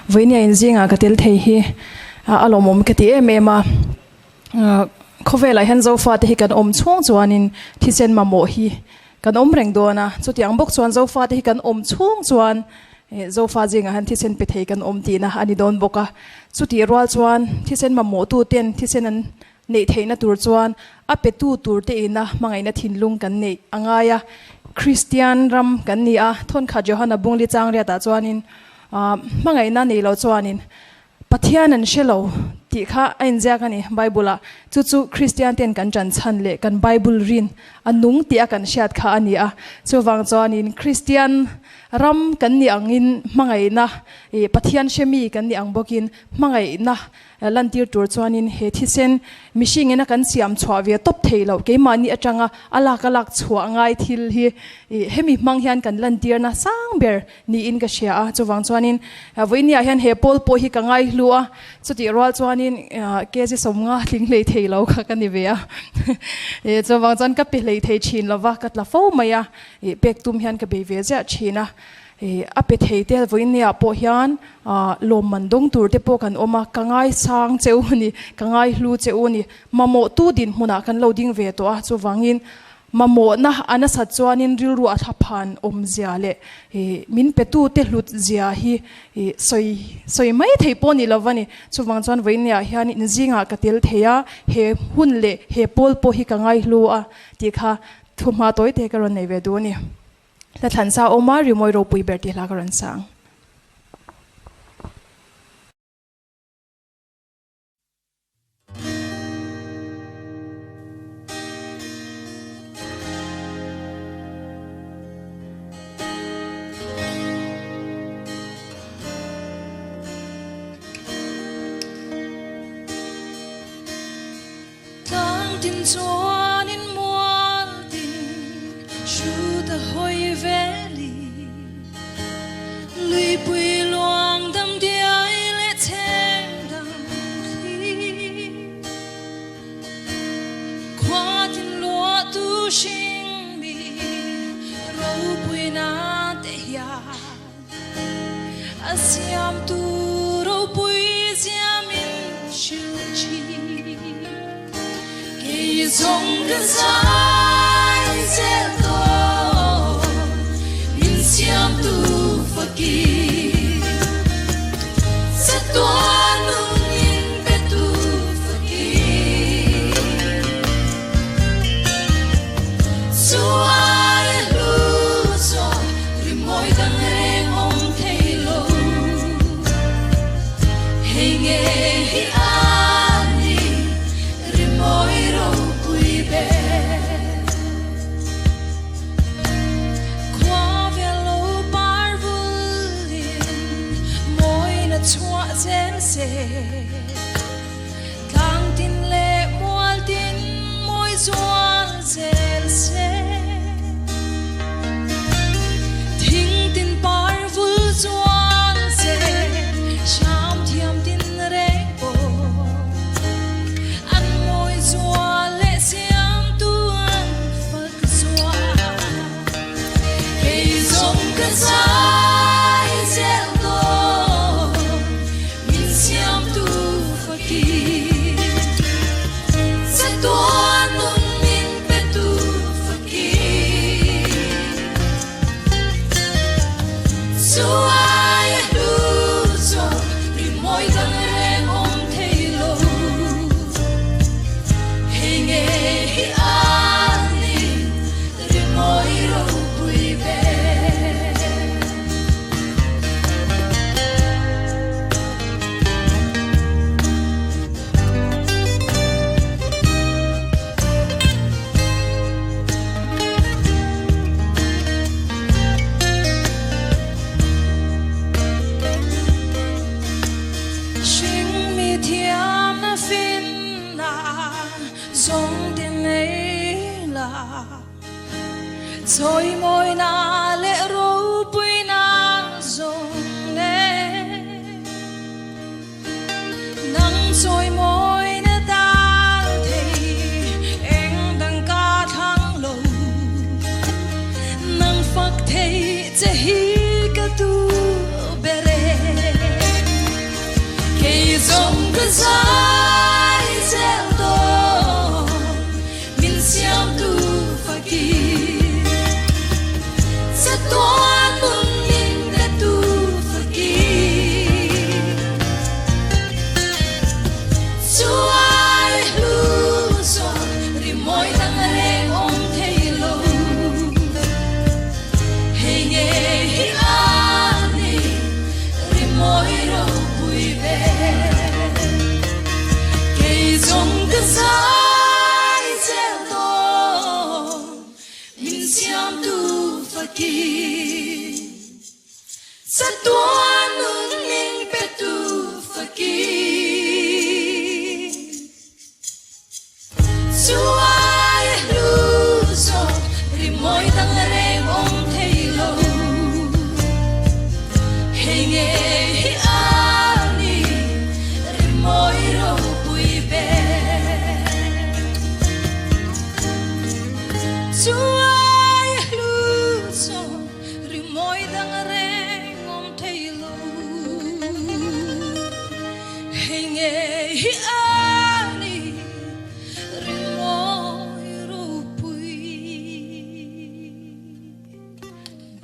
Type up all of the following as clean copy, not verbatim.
Vawinia inzingah ka tel thei hi a lawmawm ka ti em em a. Khawvelah hian Zofate hi kan awm chhung chuanin thisen mamawh hi kan awm reng dawn a. Chutiang bawk chuan Zofate hi kan awm chhung chuan Zofa zingah hian thisen pe thei kan awm tihna a ni dawn bawk a. Chutih rual chuan thisen mamawhtuten thisen an neih theihna tur chuan a petu tur te ina hmangaihna thinlung kan neih a ngai a. Kristian ram kan ni a, thawnkhat Johana Bungli Changriatah chuanin hmangaihna nei lo chuanin Pathian an hre lo tih kha a inziak a ni Bible-ah. Chu chu Kristian ten kan ṭan chhan leh kan Bible rin a nung tih a kan hriat kha a ni a. Chuvang chuanin Kristian ram kan nih angin hmangaihna, Pathian hremi kan nih ang bawkin hmangaihna Lantir tur chuanin he thisen mihring ina kan siam chhuah ve tawp thei loh keimahni atanga a lak a lak chhuah ngai thil hi hemi hmang hian kan lantirna sang ber niin ka hria a. Chuvang chuanin vawinia hian he pawl pawh hi ka ngaihlu a, chutih rual chuanin kg sawmnga tling hlei thei lo kha ka ni ve a. Chuvang chuan ka pe hlei thei thin lova ka tla fo mai a, pek tum hian ka bei ve ziah thin a. A pe thei te vawinia pawh hian lawmman dawng tur te pawh kan awm a, ka ngaisang che u a ni, ka ngaihlu che u a ni. Mamawhtu dinhmunah kan lo ding ve tawh a, chuvangin mamawhna a nasat chuanin rilru a thlaphan awmzia leh min petute hlut zia hi sawi sawi mai thei pawh ni lo a ni. Chuvang chuan vawinia hian inzingah ka tel thei a, he hun leh he pawl pawh hi ka ngaihlu a tih kha thuhma tawi te ka rawn nei ve duh a ni. Hla thlan sa awm a, rimawi ropui ber tih hla ka rawn sa ang. Tlang tin chuanin mual tin hrut a hawi veli, Luipui luang dam diai leh cheng dang thli. Khua tin luah tu hring mi ropui na te hian a siam tu ropui zia min hrilh thin. Kei zawng ka zai zel tawh min siam tu fakin chatuan nun in pe tu fakin chu ai a hlu zawk rimawi dang reng awm thei lo. Hei nge hi a ni rimawi ropui ber. Khua vel lo par vulin mawina chhuah zel se. Tlang tin leh mual tin mawi zual zel se. Thing tin par vul zual se, hram thiam tin reng pawh an mawi zual leh siamtu an fak zual. Kei zawng ka zai zel dawn min siamtu fakin chatuan nun min petu fakin chu ai a hlu zawk rimawi dang reng awm thei lo. Hei nge hi a ni rimawi ropui ber. Hring mi thiam na fin na zawng tin nei la. Chawimawina leh ropuina zawng nen nang chawimawina dal thei eng dang ka thlang lo nang fak thei che hi ka duh ber e. Rimawi ropui ber Kei zawng ka zai zel dawn Min siamtu fakin Chatuan nun min petu fakin. Chuai a hlu zawk rimawi dang reng awm thei lo. Hei ngei hi a ni rimawi ropui ber. Chuai a hlu zawk rimawi dang reng awm thei lo. Hei ngei hi a ni rimawi ropui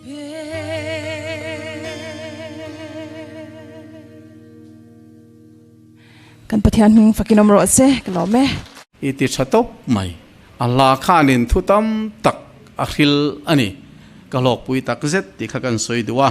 ber. Kan Pathian hming fakin awm rawh se, ka lawm e. I ti tha tawp mai. A hla khanin thu tam tak a hril a ni. Ka hlawkpui tak zet tih kha kan sawi duh a.